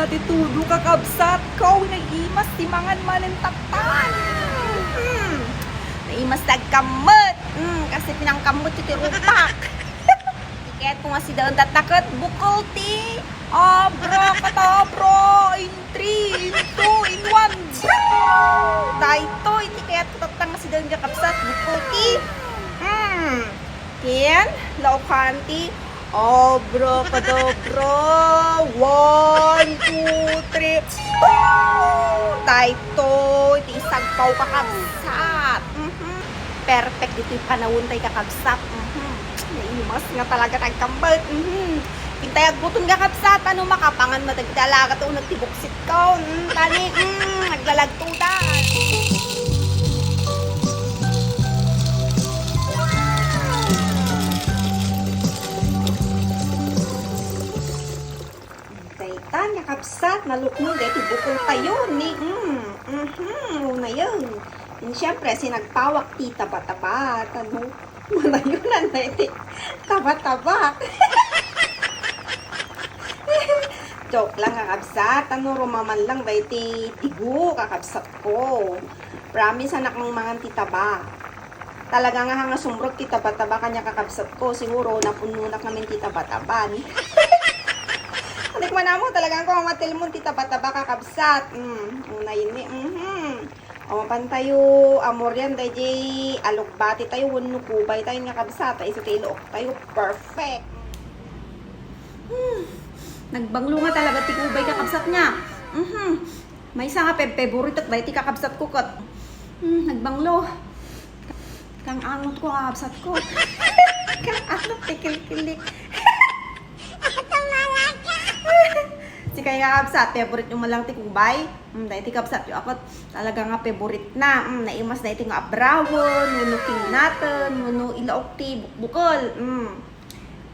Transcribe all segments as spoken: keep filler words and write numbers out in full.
Ti tudo, kakabsat ko, naimas ti mangan manen tattan. Hmm. Naimas ti agkammet. Hmm, kasi pinangkammet ti rupak. Ti kayatko nga sidaen tatta ket bukel ti abracadabra in three, in two, in one. Daytoy ti kayatko tatta nga sidaen, kakabsat, bukel ti, hmm, ken laokan ti abracadabra. One, two, three. Boom! Daytoy ti isagpaw, kakabsat. Mhm. Perfect ditoy panawen tay, kakabsat. Mhm. Naimas nga talaga ti agkammet. Mhm. Intay agbuton, kakabsat, ano makapangan mo dagiti alagad, o nagtibuksit ko. Mm, tani, mm, naglalagtudan. Daytan, kakabsat, naluknong daytoy bukel tayo ni, mm, mhm, unayen. And syempre, sinagpawak ti taba-taba, tano, manayonan na iti taba-taba. Joke lang, kakabsat, tano, rumaman lang daytoy digo, kakabsat ko. Promise, anak, nga mangan ti taba. Talaga nga, nga sumrot ti taba-taba kaniak, kakabsat ko. Siguro, napunonak ngamin ti taba-taban. Adik man amo, talaga ko nga matilmon ti taba-taba, kakabsat. Mm, unayen ni, mhm. O, mapan tayo, amorian, dayjay alugbati tayo, wenno kubay tayo nga kabsat. Isu ti iluok tayo, perfect. Hmm, nagbanglo nga talaga ti kubay, kakabsat, nga. Mhm. Maysa nga peb-, peboritok daytoy, kakabsat ko, ket, hmm, nagbanglo. Kang angot ko, kakabsat ko. Kang angot ti kilkilik. Sikay, kakabsat, favorite mo man lang ti kubay? Hmm, daytoy, kabsat, yo, ako talaga nga favorite na. Hmm, naimas daytoy nga abrawen, wenno kingnaten, wenno ilaok ti bukbukel. Hmm.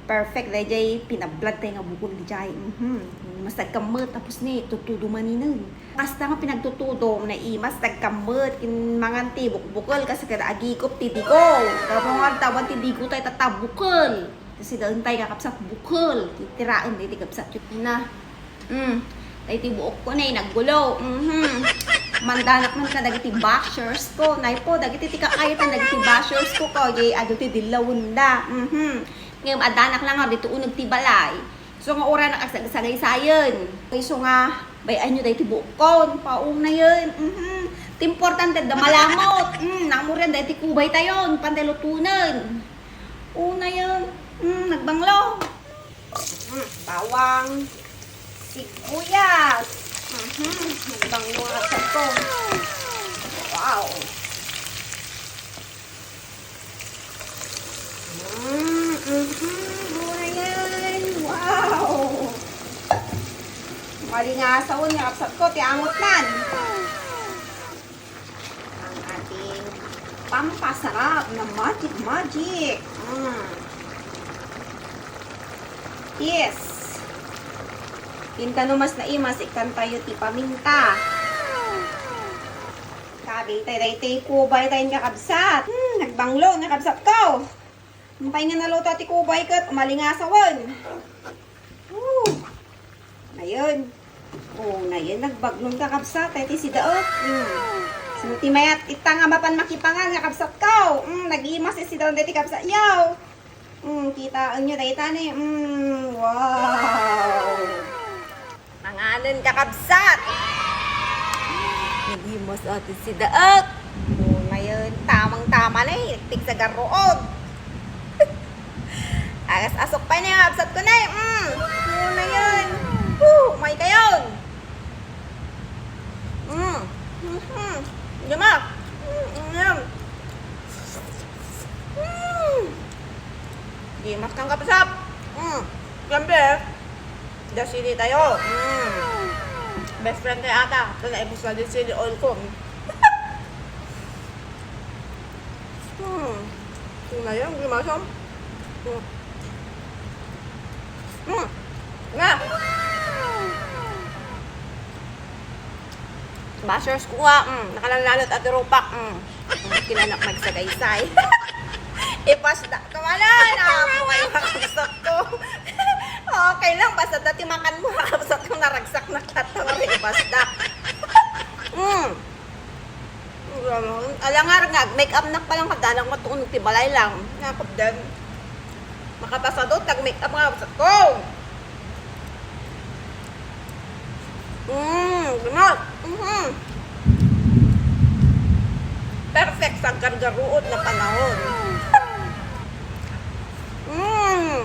Perfect dayjay pinablad tayo nga bukel dayjay. Mhm. Mas agkammet, tapos ni, tutudo maninen. Kasta nga pinagtutudo, naimas, agkammet, kin-, mangan ti bukbukel, kasi kada agigop ti digo. Tapos nga, tawan ti digo tayo, tatta bukel. Kasi daan tayo, kakabsat, bukel. Titiraen, di, di kabsat yun na. Mm. Daytoy buok ko, nay, naggulo. Mhm. Mandanak man kadagiti bashers ko. Nay po, dagiti ti kakayatan dagiti bashers ko, ko, jay adu ti dillawenda. Mhm. Ngem addanak lang nga ditoy uneg ti balay. So nga uray nakagsagaysaysayen. Isu nga bay-anyo daytoy buokkon. Paunayen. Mhm. Ti importante, adda malamot. Mm, namurian daytoy kubay tayon. Pantay lutonen. Unayen. Mm, nagbanglo. Mm, bawang, sibuyas. Mhm, nagbanglo nga ko. Wow. Mm, mhm, mura yan. Wow. Malingasaw nga, kabsat ko, ti angot man. Ang ating pampasarap na magic magic. Mm. Yes. Ken no mas naimas, ikkan tayo ti paminta. Kabil tayo, daytoy kubay tayo nga kabsat. Hmm, nagbanglo nga kabsat ko. Umpay nga naluto ti kubay ket umalingasawen. Ooh. Ayun. Oh, nayen, nagbagnon, kakabsat, ti sidaek. Mm. Sino ti mayat ita nga mapan makipangan nga kabsat ko? Mm, nagimas ti sidaek deti kabsat yo. Mm, kitaenyo dayta ni. Mm, wow. Manganen, kakabsat. Nagimas ti sidaek. Oh, nayen, tamang-tama na eh. Nagpigsagaruod. Agas-asok pay na yung absat ko na eh. Mm. Ano na yun? Woo! May kayon! Mm. Mhm. Diba? Mm, mm, yan. Mm. Di mas kang kapsap. Mm. Siyempre, dasili tayo. Mm. Best friend tayo ata. Ito na, ibus na din sili oil ko. Hmm. Ito na yan, grimasam. Hmm. Hmm. Na. Bashers ko nga, mm, nakalanlanot at rupak, mm. Mm, kinanak magsagaysay. Ipas da, kamalan, ah, buhay makasok ko. Okay lang, basta dati makan mo, kabsat, kung naragsak na kata nga rin, basta. Mm. Alangar nga, make up na palang kadalang matuon ti balay lang. Nakapdan. Makapasado, tag make up nga, kabsat ko. Mm, gunot. Mhm. Perfect sa gargaruod na panahon. Mm.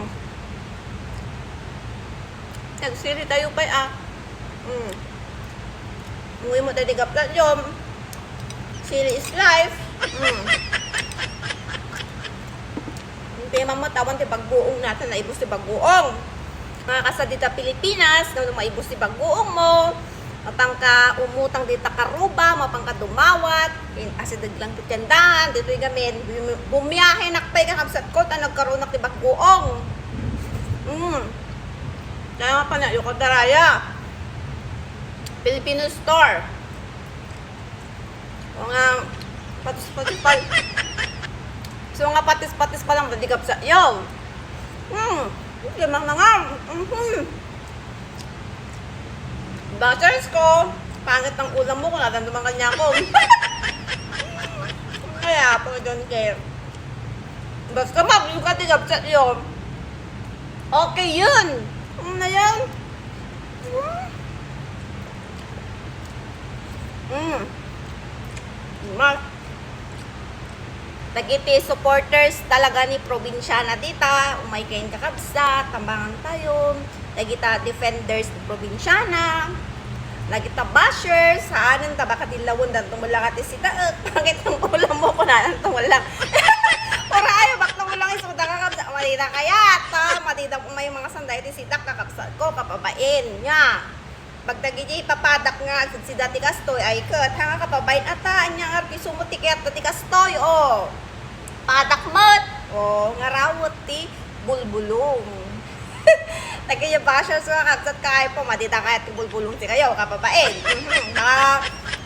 Nagsiri tayo pay, ah. Mm. Umuwi mo tayo di gaplat yun. Sili is life. Mm. Hindi man mo tawan ti bagbuong natin, naibus ti bagbuong. Mga kasadi ta Pilipinas, no, maibus ti bagbuong mo, mapangka umutang dita karuba, mapangka dumawat, in, asideg lang ti tiendahan, ditoy gamin, bumi-, bumiyahe nakpay kakabsat ko, ta nagkaroon nak ti bagbuong. Mm. Kaya nga panayo ko daraya. Filipino store. O nga, patis-patis pa. So nga patis-patis pa lang, dadi kabsa. Yo! Hmm, hindi mang nangang. Mhm. Bashers ko, pangit ang ulam mo kung nadanduman ka niya ako. Kaya, ako, I don't care. Basta mablo ka, di kabsa, yo. Okay yun. Ano na yan? Hmm. Mm. Mas. Dagiti supporters talaga ni probinsyana dita, umay kayon kakabsat, tambangan tayo. Dagita defenders ni probinsyana, dagita bashers, saanen ta baka dillawen danto mo lang ati sita, eh, bakit ang ulam mo kunanan to mo lang? Ora ayo, bakto mo lang isuda kakabsat, madida kayat, ha? Madida umay mga sanda iti sidak kakabsat ko, kababain, nya. Pagdagiti papadak nga agsida ti kastoy, ay ket, ha, nga kababain ata, anya nga arkiso mo ti kayat ti kastoy, o. Padak met, o, nga rawet ti bulbulong. Dagiti bashers nga kabsat, kaay po, madida kayat ti bulbulong ti kayo, kababain. Mhm, mga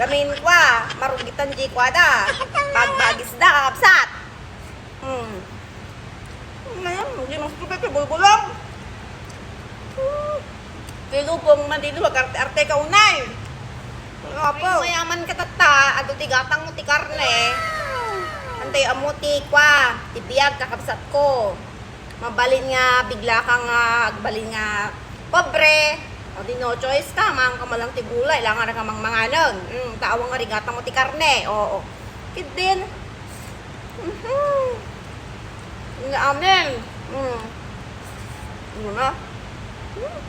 gamin kwa, marugitan di kwa da. Pagbagisda, kabsat. Hmm. Ngayon, hindi mas tubig, bulbulong. Hmm. Ti lubong, madiluag, arte-arte ka unay. Apo. Mayaman ka tatta, adu ti gatang mo ti karne. Antay amo ti kwa, ti biag, kakabsat ko. Mabalin nga bigla ka nga, agbalin nga pobre. O di no choice ka, maan ka man lang ti gulay, langan ka mang manganon. Mm, ta awan nga rigatang mo ti karne. Oo. Kiddin. Mhm. Nga amen. Mm. Ano na? Mm.